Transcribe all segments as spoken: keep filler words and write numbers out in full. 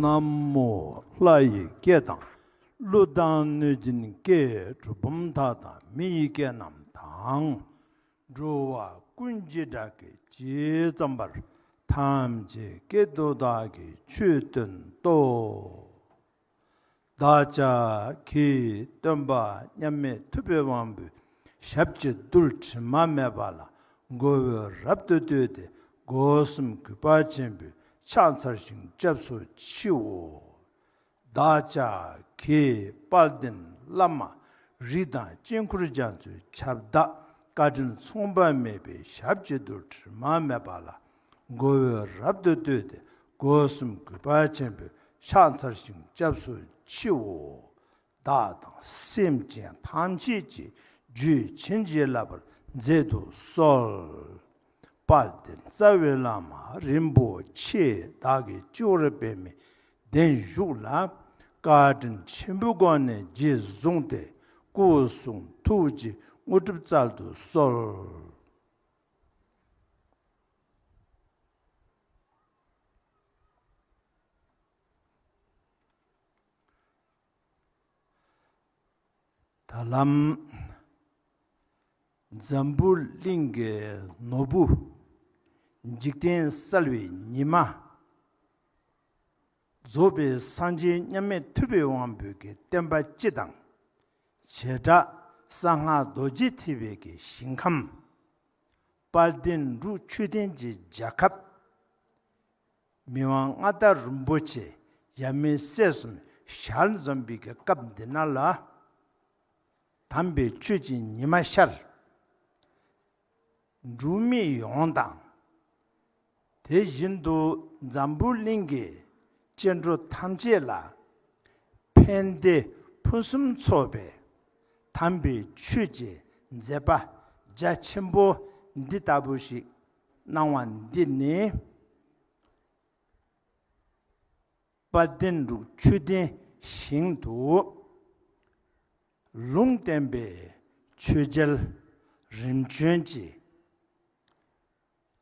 ན་མོ། ལྷ་ཡི་སྐད་དང་། ཀླུ་དང་གནོད་སྦྱིན་སྐད། གྲུལ་བུམ་དག་དང་མི་ཡི་སྐད་རྣམས་དང་། འགྲོ་བ་ཀུན་གྱི་སྒྲ་སྐད་ཇི་ཙམ་པར། ཐམས་ཅད་སྐད་དུ་བདག་གིས་ཆོས་བསྟན་ཏོ། བདག་ཅག་གིས་སྟོན་པ་མཉམ་མེད་ཐུབ་པའི་དབང་པོའི་ཞབས་ཀྱི་རྡུལ་དྲི་མ་མེད་པ་ལ་མགོ་བོས་རབ་ཏུ་བཏུད་དེ། སྒོ་གསུམ་གུས་པ་ཆེན་པོས་ཕྱག་འཚལ་ཞིང་སྐྱབས་སུ་མཆིའོ། བདག་ཅག་གིས་དཔལ་ལྡན་བླ་མ་རིགས་དང་དཀྱིལ་འཁོར་རྒྱ་མཚོའི་ཁྱབ་བདག་བཀའ་དྲིན་མཚུངས་པ་མེད་པའི་ཞབས་ཀྱི་རྡུལ་དྲི་མ་མེད་པ་ལ་མགོ་བོས་རབ་ཏུ་བཏུད་དེ། སྒོ་གསུམ་གུས་པ་ཆེན་པོས་ཕྱག་འཚལ་ཞིང་སྐྱབས་སུ་མཆིའོ། བདག་དང་སེམས་ཅན་ཐམས་ཅད་ཀྱི་རྒྱུད་བྱིན་གྱིས་བརླབ་པར་མཛད་དུ་གསོལ། དཔལ་ལྡན་རྩ་བའི་བླ་མ་རིན་པོ་ཆེ། བདག་གི་སྤྱི་བོར་པདྨའི་གདན་བཞུགས་ལ། བཀའ་དྲིན་ཆེན་པོའི་སྒོ་ནས་རྗེས་བཟུང་སྟེ། སྐུ་གསུང་ཐུགས་ཀྱི་དངོས་གྲུབ་སྩལ་དུ་གསོལ། ད་ལམ། འཛམ་བུ་གླིང་གི་ནོར་བུ་འཇིག་རྟེན་གསལ་བའི་ཉི་མ། རྫོགས་པའི་སངས་རྒྱས་མཉམ་མེད་ཐུབ་པའི་དབང་པོའི་གི་བསྟན་པ་སྤྱི་དང་། བྱེ་བྲག་གསང་སྔགས་རྡོ་རྗེ་ཐེག་པའི་གི་ཞིང་ཁམས། དཔལ་ལྡན་འབྲུག་ཆོས་ལྡན་གྱི་རྒྱལ་ཁབ། མི་དབང་མངའ་བདག་རིན་པོ་ཆེ་ཡབ་མེས་སྲས་གསུམ་ཞལ་འཛོམས་པའི་གི་སྐབས་འདི་ན་ལ། དམ་པའི་ཆོས་ཀྱི་ཉི་མ་ཤར། འབྲུག་མི་ཡོངས་དང་། དེ་བཞིན་དུ་འཛམ་བུ་གླིང་གི་སྐྱེ་འགྲོ་ཐམས་ཅད་ལ་ཕན་བདེ་ཕུན་སུམ་ཚོགས་པའི་དམ་པའི་ཆོས་ཀྱི་མཛད་པ་རྒྱ་ཆེན་པོ་འདི་ལྟ་བུ་ཞིག་གནང་བ་འདི་ནི། དཔལ་ལྡན་འབྲུག་ཆོས་ལྡན་ཞིང་དུ་ལུང་བསྟན་པའི་ཆོས་རྒྱལ་རིམ་བྱོན་གྱི་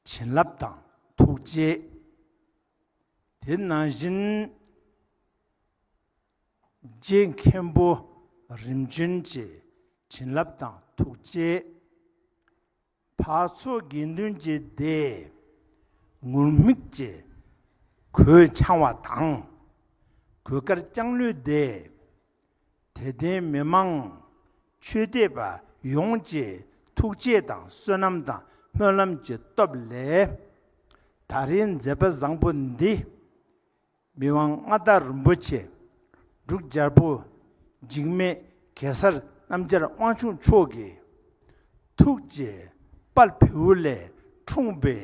བྱིན་རླབས་དང་ཐུགས་རྗེ། དེ་ནང་བཞིན་རྗེ་མཁན་པོ་རིམ་བྱོན་གྱི་བྱིན་རླབས་དང་ཐུགས་རྗེ། འཕགས་ཚོགས་དགེ་འདུན་གྱི་སྡེ་ངུར་སྨྲིག་གི་གོས་འཆང་བ་དང་། གོས་དཀར་ལྕང་ལོའི་སྡེ། དད་ལྡན་མི་མང་ཆོས་དད་པ་ཡོངས་ཀྱི་ཐུགས་རྗེ་དང་བསོད་ནམས་དང་སྨོན་ལམ་གྱི་སྟོབས་ལས། ད་རེས་མཛད་པ་བཟང་པོ་འདི། མི་དབང་མངའ་བདག་རིན་པོ་ཆེ་འབྲུག་རྒྱལ་པོ་འཇིགས་མེད་གེ་སར་རྣམ་རྒྱལ་དབང་ཕྱུག་མཆོག་གི་ཐུགས་ཀྱི་དཔལ་བེའུ་ལས་འཁྲུངས་པའི་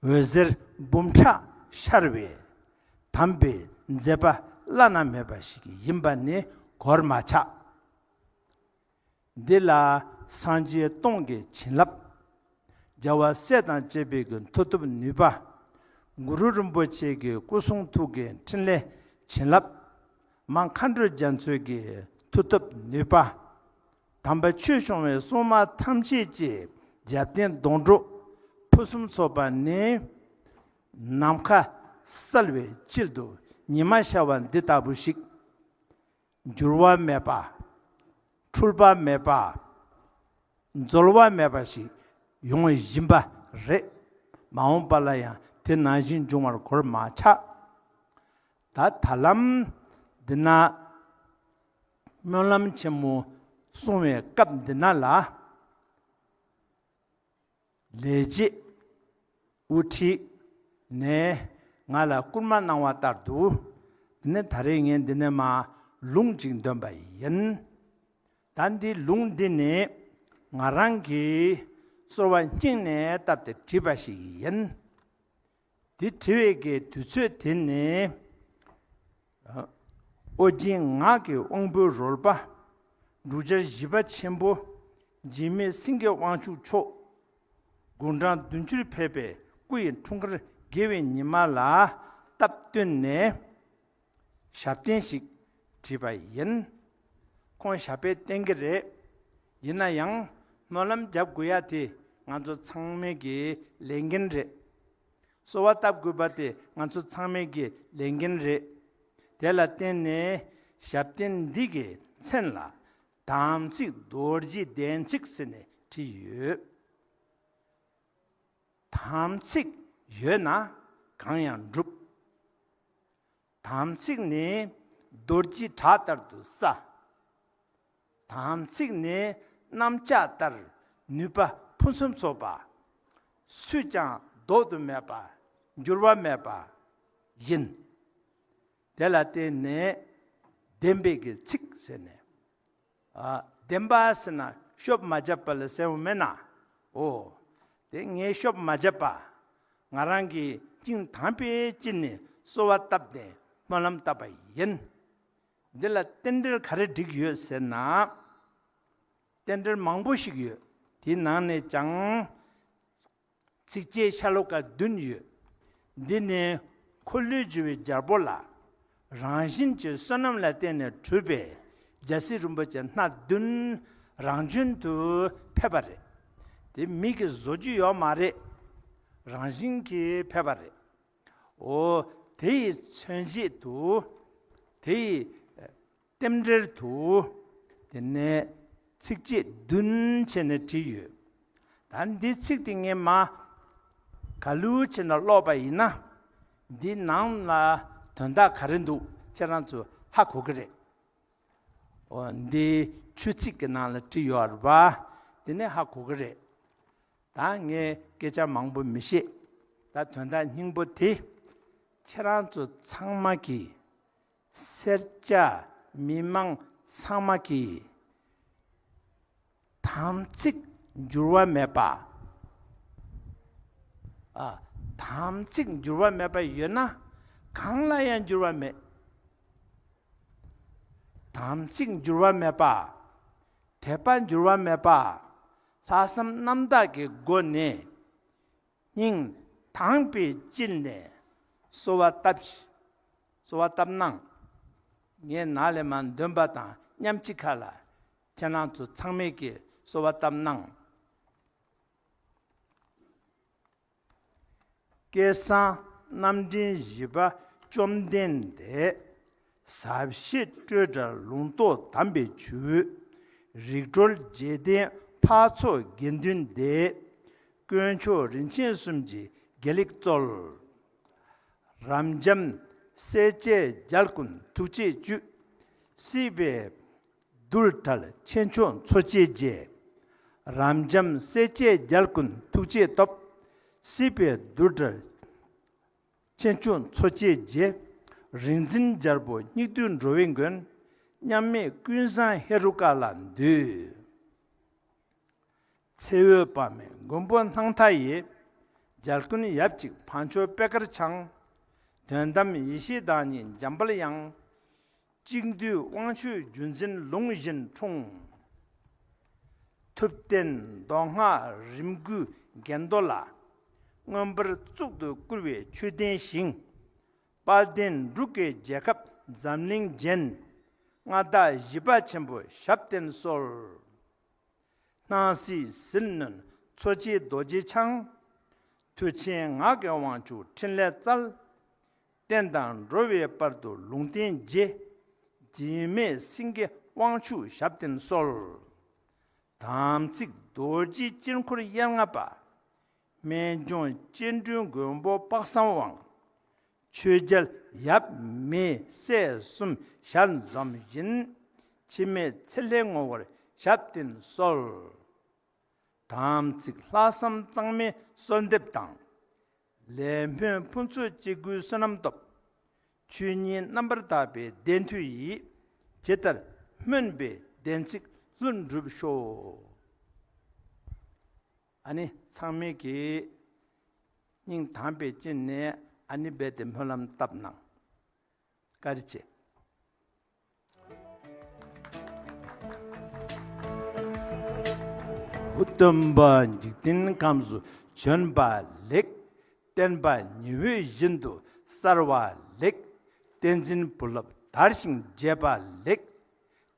འོད་ཟེར་འབུམ་ཕྲག་ཤར་བའི་དམ་པའི་མཛད་པ་བླ་ན་མེད་པ་ཞིག་ཡིན་པ་ནི་གོར་མ་ཆག། འདི་ལ་སངས་རྒྱས་སྟོང་གི་བྱིན་རླབས། རྒྱལ་བ་སྲས་དང་བཅས་པའི་གི་མཐུ་སྟོབས་ནུས་པ། གུ་རུ་རིན་པོ་ཆེ་གི་སྐུ་གསུང་ཐུགས་ཀྱི་ཕྲིན་ལས་བྱིན་རླབས། མ་མཁའ་འགྲོ་རྒྱ་མཚོའི་གི་མཐུ་སྟོབས་ནུས་པ། དམ་པ་ཆོས་སྐྱོང་བའི་སྲུང་མ་ཐམས་ཅད་ཀྱི་རྒྱབ་རྟེན་སྡོང་གྲོགས་ཕུན་སུམ་ཚོགས་པ་ནི། ནམ་མཁའ་གསལ་བའི་དཀྱིལ་དུ་ཉི་མ་ཤར་བ་འདི་ལྟ་བུ་ཞིག་འགྱུར་བ་མེད་པ། འཁྲུལ་པ་མེད་པ། འཛོལ་བ་མེད་པ་ཞིག་ཡོང་བཞིན་པ་རེད། མ་འོངས་པ་ལ་ཡང་དེ་ནང་བཞིན་འབྱུང་བར་གོར་མ་ཆག། ད་ད་ལམ་འདི་ན་སྨོན་ལམ་ཆེན་མོ་གསུང་བའི་སྐབས་འདི་ན་ལ། ལས་བྱེད་དབུ་ཁྲིད་ནས་ང་ལ་སྐུལ་མ་གནང་བ་ལྟར་དུ། འདི་ནས་ད་རེས་ངས་འདི་ནས་མར་ལུང་ཅིག་འདོན་པ་ཡིན། ད་འདི་ལུང་འདི་ནི་ང་རང་གིས་གསོལ་བ་སྙིང་ནས་བཏབ་སྟེ་བྲིས་པ་ཞིག་ཡིན། འདི་བྲིས་པའི་གི་དུས་ཚོད་དེ་ནི། ཨོ་རྒྱན་ངག་གི་དབང་པོའི་རོལ་པ། འབྲུག་རྒྱལ་བཞི་པ་ཆེན་པོ། འཇིགས་མེད་སེང་གེ་དབང་ཕྱུག་མཆོག་དགུང་གྲངས་བདུན་ཅུར་ཕེབས་པའི་སྐུ་ཡི་འཁྲུངས་སྐར་དགེ་བའི་ཉི་མ་ལ་སྟབས་བསྟུན་ནས་ཞབས་བརྟན་ཞིག་བྲིས་པ་ཡིན། ཁོང་ཞབས་པད་བརྟན་གྱི་རེད། ཡིན་ན་ཡང་སྨོན་ལམ་རྒྱབ་དགོས་ཡ་དེ་ང་ཚོ་ཚང་མའི་གི་ལས་འགན་རེད། གསོལ་བ་བཏབ་དགོས་པ་དེ་ང་ཚོ་ཚང་མའི་གི་ལས་འགན་རེད། དེ་ལ་བརྟེན་ནས་ཞབས་བརྟན་འདི་གི་མཚན་ལ་དམ་ཚིག་རྡོ་རྗེ་གདན་ཚིགས་ཟེར་ནས་བྲིས་ཡོད། དམ་ཚིག་ཡོད་ན་གང་ཡང་འགྲུབ། དམ་ཚིག་ནི་རྡོ་རྗེ་བྲག་ལྟར་དུ་གསལ། དམ་ཚིག་ནི་གནམ་ལྕགས་ལྟར་ནུས་པ་ཕུན་སུམ་ཚོགས་པ། སུས་ཀྱང་ལྡོག་ཏུ་མེད་པ། འགྱུར་བ་མེད་པ་ཡིན། དེ་ལ་བརྟེན་ནས་བདེན་པའི་གི་ཚིག་ཟེར་ནས། ཨ། བདེན་པ་ཟེར་ན་ཤོབ་མ་བརྒྱབ་པ་ལ་ཟེར་བ་མེད་ན། འོ། དེ་ངས་ཤོབ་མ་བརྒྱབ་པ། ང་རང་གིས་སྙིང་དམ་པའི་དཀྱིལ་ནས་གསོལ་བ་བཏབ་སྟེ་སྨོན་ལམ་བཏབ་པ་ཡིན། འདི་ལ་རྟེན་འབྲེལ་ག་རེ་འགྲིག་ཡོད་ཟེར་ན། རྟེན་འབྲེལ་མང་པོ་ཞིག་ཡོད། དེའི་ནང་ནས་ཀྱང་། ཚིགས་བཅད་ཤ་ལོ་ཀ་བདུན་ཡོད། འདི་ནི་འཁོར་ལོས་སྒྱུར་བའི་རྒྱལ་པོ་ལ་རང་བཞིན་གྱི་བསོད་ནམས་ལ་བརྟེན་ནས་གྲུབ་པའི་རྒྱལ་སྲས་རིན་པོ་ཆེ་སྣ་བདུན་རང་བྱོན་དུ་ཕེབས་པ་རེད། དེ་མི་གིས་བཟོ་རྒྱུ་ཡོད་མ་རེད། རང་བཞིན་གྱིས་ཕེབས་པ་རེད། འོ། དེ་ཡི་མཚོན་བྱེད་དུ། དེ་ཡི་རྟེན་འབྲེལ་དུ། དེ་ནས་ཚིགས་བཅད་བདུན་བྱས་ནས་བྲིས་ཡོད། ད་འདི་ཚིག་དེ་ངས་མ་ག་ལུ་བྱས་ནས་ཀློག་པ་ཡིན་ན། འདི་ནང་ལ་དོན་དག་ག་རེ་འདུག་ཁྱེད་རང་ཚོ་ཧ་གོ་གི་རེད། འོ། འདི་ཆོས་ཚིག་གི་ནང་ལ་བྲིས་ཡོད་རེད་པ། དེ་ནས་ཧ་གོ་གི་རེད། ད་ངས་སྐད་ཆ་མང་པོ་མི་བཤད། ད་དོན་དག་སྙིང་པོ་དེ། ཁྱེད་རང་ཚོ་ཚང་མ་གིས། སེར་སྐྱ་མི་མང་ཚང་མ་གིས། དམ་ཚིག་འགྱུར་བ་མེད་པ། ཨ། དམ་ཚིག་འགྱུར་བ་མེད་པ་ཡོད་ན་གང་ལ་ཡང་འགྱུར་བ་མེད། དམ་ཚིག་འགྱུར་བ་མེད་པ། དད་པ་འགྱུར་བ་མེད་པ། ལྷག་བསམ་རྣམ་དག་གི་སྒོ་ནས་སྙིང་དམ་པའི་དཀྱིལ་ནས་གསོལ་བ་བཏབ་ཤིག་གསོལ་བ་བཏབ་གནང་། ངས་ནཱ་ལས་མར་འདོན་པ་དང་མཉམ་གཅིག་ཁར་ལ་ཁྱེད་རང་ཚོ་ཚང་མས་ཀྱིས་གསོལ་བ་བཏབ་གནང་། བསྐལ་བཟང་རྣམ་འདྲེན་བཞི་པ་བཅོམ་ལྡན་འདས། ཟབ་ཞི་སྤྲོས་བྲལ་ལུང་རྟོགས་དམ་པའི་ཆོས། རིག་གྲོལ་རྗེས་བསྟན་འཕགས་ཚོགས་དགེ་འདུན་སྡེ། དཀོན་མཆོག་རིན་ཆེན་གསུམ་གྱི་དགེ་ལེགས་སྩོལ། རབ་འབྱམས་སྲས་བཅས་རྒྱལ་ཀུན་ཐུགས་རྗེས་བཅུད། སྲིད་པའི་རྡུལ་བྲལ་ཆེ་མཆོག་འཚོ་བྱེད་རྗེ། རབ་འབྱམས་སྲས་བཅས་རྒྱལ་ཀུན་ཐུགས་རྗེས་ཐོབ། སྲིད་པའི་རྡུལ་བྲལ་ཆེ་མཆོག་འཚོ་བྱེད་རྗེ། རིག་འཛིན་རྒྱལ་པོ་སྙིགས་དུས་འགྲོ་བའི་མགོན། མཉམ་མེད་ཀུན་བཟང་ཧེ་རུ་ཀ་ལ་འདུད། ཚེ་འོད་དཔག་མེད་མགོན་པོ་སྣང་མཐའ་ཡས། རྒྱལ་ཀུན་ཡབ་གཅིག་འཕགས་མཆོག་པད་དཀར་འཆང་། དོན་དམ་ཡེ་ཤེས་བདག་ཉིད་འཇམ་དཔལ་དབྱངས། གཅིག་བསྡུས་དབང་ཕྱུག་བརྒྱུད་འཛིན་ལུང་བཞིན་འཁྲུངས། ཐུབ་བསྟན་མདོ་སྔགས་རིམ་དགུའི་གན་རྡོ་ལ། མངོན་པར་གཙུག་ཏུ་བཀུར་བའི་མཆོད་རྟེན་བཞེངས། དཔལ་ལྡན་འབྲུག་གི་རྒྱལ་ཁབ་འཛམ་གླིང་རྒྱན། མངའ་བདག་བཞི་པ་ཆེན་པོ་ཞབས་བརྟན་གསོལ། སྣང་སྲིད་ཟིལ་གནོན་འཚོ་བྱེད་རྡོ་རྗེ་འཆང་། མཐུ་ཆེན་ངག་གི་དབང་ཕྱུག་ཕྲིན་ལས་རྩལ། བསྟན་དང་འགྲོ་བའི་དཔལ་དུ་ལུང་བསྟན་རྗེ། འཇིགས་མེད་སེང་གེ་དབང་ཕྱུག་ཞབས་བརྟན་གསོལ། དམ་ཚིག་རྡོ་རྗེ་དཀྱིལ་འཁོར་དབྱེར་མངའ་བ། རྨད་བྱུང་སྐྱེ་འགྲོའི་མགོན་པོ་དཔག་བསམ་དབང་། ཆོས་རྒྱལ་ཡབ་མེས་སྲས་གསུམ་ཞལ་འཛོམས་བཞིན། འཆི་མེད་ཚེ་ལྷའི་ངོ་བོར་ཞབས་བརྟན་གསོལ། དམ་ཚིག་ལྷག་བསམ་གཙང་མའི་གསོལ་འདེབས་དང་། ལས་སྨོན་ཕུན་ཚོགས་སྐྱེ་དགུའི་བསོད་ནམས་སྟོབས། ཆོས་ཉིད་རྣམ་པར་དག་པའི་བདེན་མཐུ་ཡིས། ཇི་ལྟར་སྨོན་པའི་བདེན་ཚིག་ལྷུན་གྲུབ་ཤོག་ཨ་ནི་ཚང་མས་ཀྱིས་སྙིང་དམ་པའི་དཀྱིལ་ནས་ཨ་ནི་རྦད་དེ་སྨོན་ལམ་བཏབ་གནང་། བཀའ་དྲིན་ཆེ། སྟོན་པ་འཇིག་རྟེན་ཁམས་སུ་བྱོན་པ་ལེགས། བསྟན་པ་ཉི་འོད་བཞིན་དུ་གསལ་བ་ལེགས། བསྟན་འཛིན་བུ་སློབ་དར་ཞིང་རྒྱས་པ་ལེགས།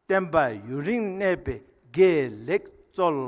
བསྟན་པ་ཡུན་རིང་གནས་པའི་དགེ་ལེགས་སྩོལ།